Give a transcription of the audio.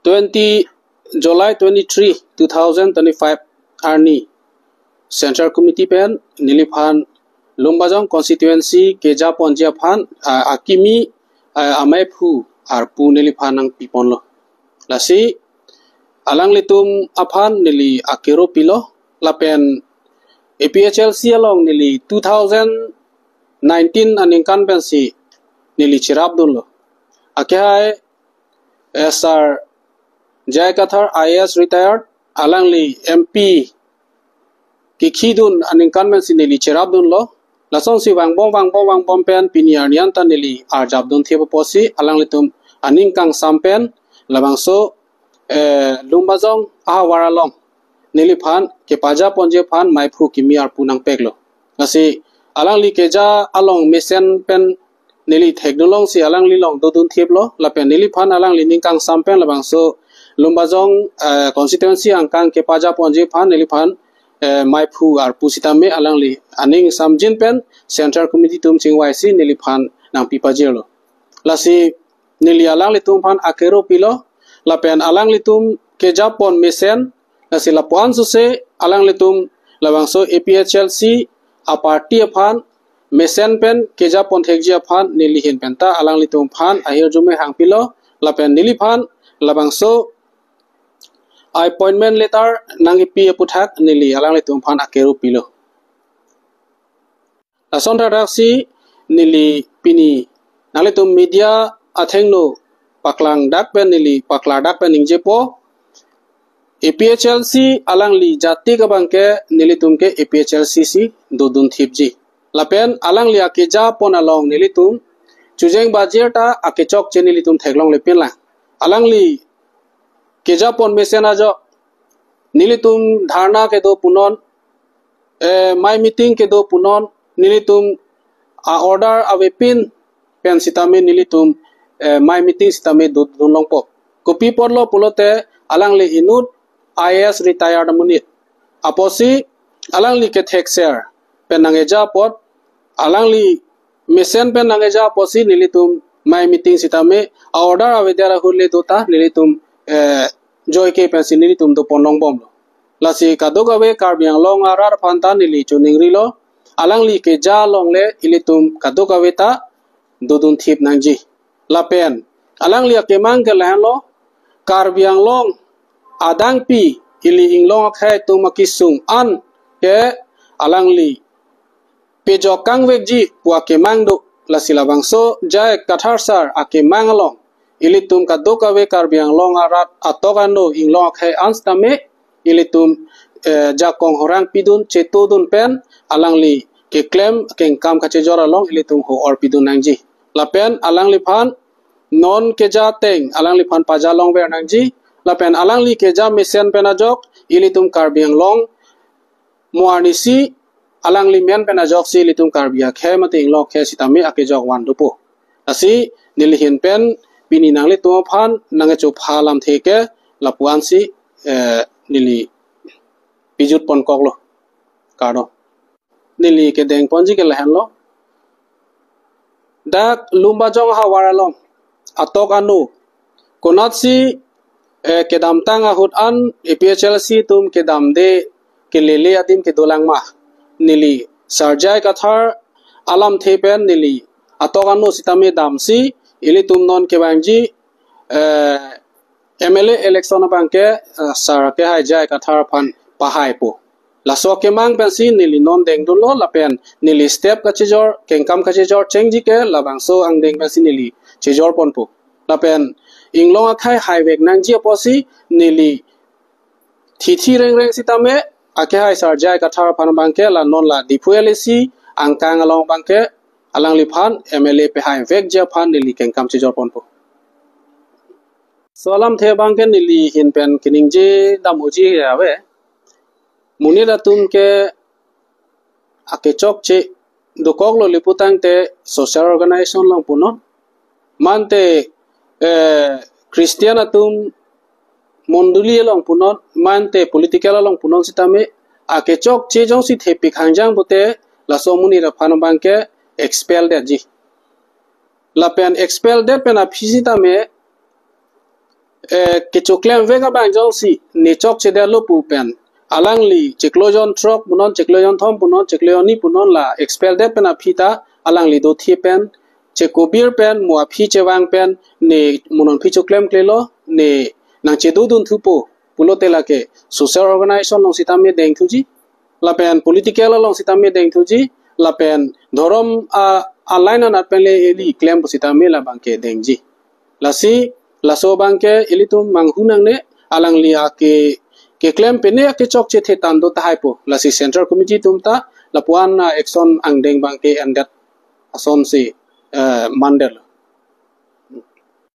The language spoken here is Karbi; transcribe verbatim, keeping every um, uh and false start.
Twenty July twenty-three, two thousand twenty-five arni Central Committee pen neliphan Lumbajong constituency kejaponji aphan, ah, akimi, ah, amaiphu arpu neliphan nangpiponlo. Lasi alanglitum aphan neli akero pilo, lapen A P H L C along neli two thousand nineteen aningkan pensi neli cherapdunlo. Akehai, eh, Sir J I Kathar I A S retired, alangli M P kekhidun aningkan pensi neli cherapdunlo. Lasonsi vangbom vangbom vangbom pen pini arni anta neli arjapdunthip apotsi alanglitum aning kangsam pen labangso, eh, Lumbajong ahavar along neliphan kepajaponji aphan maiphu kimi arpu nangpeklo. Lasi alangli keja along mesen pen neli thekdunlongsi alanglilong dodunthiplo, lapen neliphan alangli ning kangsam pen labangso Lumbajong, eh, constituency angkang kepajaponji aphan neliphan, eh, maiphu arpu sitame alangli aning samjin pen Central Committee atum chingvaisi neliphan nangpipajirlo. Lasi neli alanglitum aphan akero pilo, lapen alanglitum kejapon mesen, lasi lapuan suse alanglitum labangso A P H L C aparty aphan mesen pen kejapon thekji aphan neli ahin penta alanglitum aphan ahirjume hangpilo, lapen neliphan labangso appointment letter nangkipi aputhak neli alanglitum aphan akero pilo. Lason thakthak si neli pini nanglitum media athengno paklangdak pen neli paklardak pen ningjepo, A P H L C alangli jati abangke nelitum ke A P H L C si dodunthipji. Lapen alangli akejapon along nelitum chojeng bajir ta akechokche nelitum theklonglepinlang. Alangli kejapon mesen ajok nelitum dharna kedo punon, eh, mei meeting kedo punon, nelitum a-order avepin pen sitame nelitum, eh, mei meeting sitame dodunlongpo. Kopi apotlo pulote alangli inut I A S retired amonit. Apotsi alangli kethekser pen nang-eja apot, alangli mesen pen nang-eja apotsi nelitum mei meeting sitame a-order avedet ahut le dota nelitum, eh, joike pensi nelitum doponlongbomlo. Lasi kadokave Karbi Anglong arat aphan ta neli choningrilo, alangli keja along le ilitum kadokave ta dodunthip nangji. Lapen alangli akemang ke lahenlo, Karbi Anglong adangpi ili inglong akhei atum akesung an ke alangli pejok kangvekji pu akemang do. Lasi labangso J I Kathar sir akemang along ilitum kadokave Karbi Anglong arat atok ano inglong akhei an sitame ilitum, eh, jakong horang pidun chetodun pen alangli keklem kengkam kachejor along ilitum ho-or pidun nangji. Lapen alangliphan non keja ateng alangliphan pajalongver nangji. Lapen alangli keja mesen pen ajok ilitum Karbi Anglong mo arnisi alangli men pen ajoksi ilitum Karbi akhei mate inglong akhei sitame akejok van dopo. Lasi neli ahin pen pini nanglitum aphan nangkechopha alamthe ke lapuansi, eh, neli pijutponkoklo. Kardom. Neli kedengponji ke lahenlo. Dak Lumbajong ahavar along atok ano konatsi, eh, kedamtang ahut an A P H L C atum kedamde kelele adim kedolang ma, neli Sir J I Kathar alamthe pen neli atok ano sitame damsi ilitum non kevangji, eh, M L A election abangke, eh, sir akehai J I Kathar aphan pahaipo. Laso akemang pensi neli non dengdunlo lapen neli step kachejor, kengkam kachejor chengji ke labangso angdeng pensi neli chejorponpo. Lapen inglong akhei haivek nangji apotsi neli thithi rengreng sitame akehai Sir J I Kathar aphan abangke la non la Diphu L A C angkang along abangke alangliphan M L A pehaivekji aphan neli kengkam chejorponpo. So alamthe abangke neli ahin pen keningje dam-oji ave. Monit atum ke akechokche dokoklo le putangte social organization along punon, mante, eh, Christian atum mondoli along punon, mante political along punon sitame akechokche jongsi thepik hangjang pute laso amonit aphan abangke expel detji. Lapen expel det pen aphi sitame, eh, kechoklem vek abang jongsi ne chokchedetlo pu pen alangli chiklo jon throk punon, chiklo jon thom punon, chiklo jon ni punon la expel det pen aphi ta alangli dothe pen, chekobir pen, mo aphi chevang pen, ne mo non aphi choklemklelo, ne nangchedo dunthupo pulote lake social organization along sitame dengthuji, lapen political along sitame dengthuji, lapen dhorom a, a line anat pen le ili klem pu sitame labangke dengji. Lasi laso abangke ilitum manghu nangne, alangli ake keklem pen ne ake chokche the tando tahai po. Lasi Central Committee atum ta lapu-an a action angdeng abangke endet asonsi, eh, mandetlo.